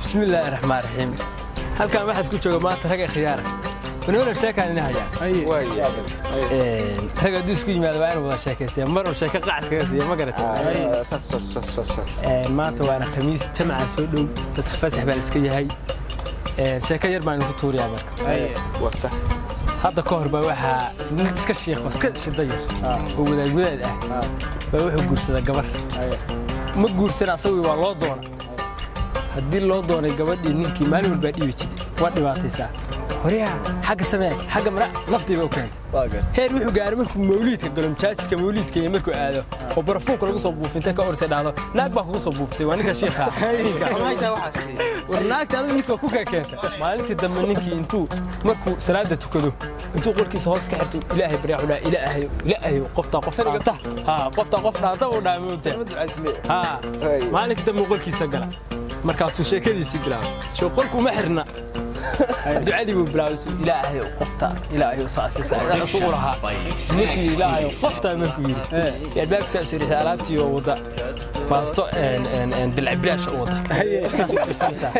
Bismillaahi raxmaan raxiim. Halkan waxaa isku jooga maanta rag khiyaara banoona sheekaan ina hayaa. Rag hadduu isku yimaado waa inu wada sheekaysaya, mar uu sheeko qac iskaga siiya, ma garatay? Maanta waana Khamiis, jamacaa soo dhow, fasax fasax baa la iska yahay. Sheeko yar baan idinku tuuriyaa. Marka hadda ka hor baa waxaa nin iska shiikho, iska shida yar oo wadaad wadaad ah baa wuxuu guursadaa gabar. Ma guursan asagii, waa loo doona. Haddii loo doonay gabadhii, ninkii maalin walbaa dhiibi jiray, waa dhibaataysaa, horyaa xagga samee, xagga mara, naftiiba u keentay. Heer wuxuu gaaray markuu mawliidka galo, majaajidka mawliidka iyo markuu aado oo barafuunka lagu soo buufintay ka orsay dhahdo, "Naag baa kugu soo buufisay." Waa ninka shiikha miskiinka. War naagta adigu ninka ku keenta. Maalintii dambe ninkii intuu markuu salaada tukado, intuu qolkiisa hoos ka xirto, Ilaahay baryaa, wuxuu dhahaa, "Ilaahayo, Ilaahayo, qoftaa qof dhaanta, haa, qoftaa qof dhaanta," uu dhahaa moogtaa. Haa, maalinka dambe qolkiisa gala, markaasuu sheekadiisii bilaabay. Shee qolku uma xirna, ducadii buu bilaabay. "Ilaahayo, qoftaas, Ilaahayo," saas isugu lahaa. Markuu yidhi "Ilaahayo, qoftaa," markuu yidhi, albaabka saa soo riixday, alaabtii oo wada baasto dilcbilaash u wada saas u fiirsanaysaa.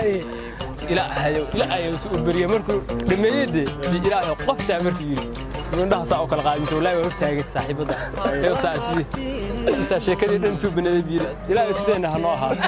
"Ilaahayo, Ilaahayo," su u beriyey. Markuu dhameeyey dee, "Ilaahayo, qoftaa," markuu yidhi, indhaha saa u kala qaadaysa, "Wallaahi waa hortaagay saaxiibada." Ayuu saa is tusaa sheekadii dhan intuu baneeyay buu yidhi, "Ilaahayo, sideenna ha noo ahaato."